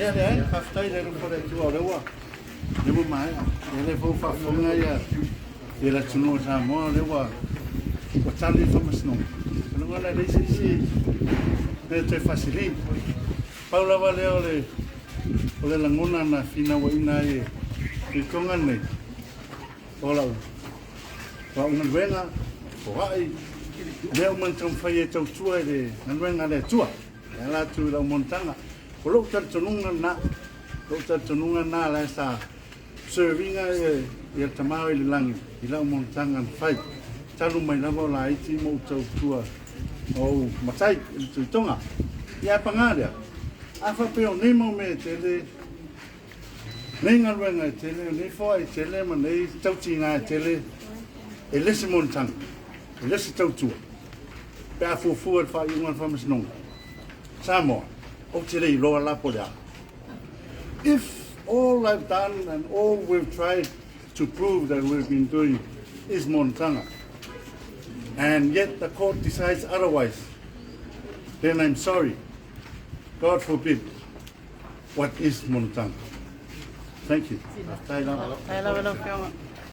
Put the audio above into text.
Ia leai, faafetai i le alofa o le Atua o lea ua lea ua maea. Ia lea foi ua faafofoga ia ia le atunuu o Samoa o lea ua ua tali le faamasinoga. Lagona e leai se isi mea e toe faasili. Pau lava lea o le o le lagona na finauaiina ai e Tuitoga lenei o lau o au galuega, foai, mea uma na taumafai e tautua i le galuega a le Atua. E ala atu i lau monotaga. O lou talitonuga lena, lou talitonuga lena la sa serve-ina ia le Tama i le lagi i lau monotaga na fai. Talu mai lava o laiti ma ou tautua ma ou matai i le Tuitoga. Ia paga lea, a faapea o nei mau mea e tele, nei galuega e tele, nei foai e tele ma nei tautiga e tele, e le se monotaga, e le se tautua, pe a fuafua i le faaiuga o le faamasinoga. Samoa, ou te le iloa la po o le a. If all I've done and all we've tried to prove that we've been doing is monotaga, and yet the court decides otherwise, then I'm sorry. God forbid. What is monotaga? Thank you. Faafetai lava. Faafetai lava lau Afioga.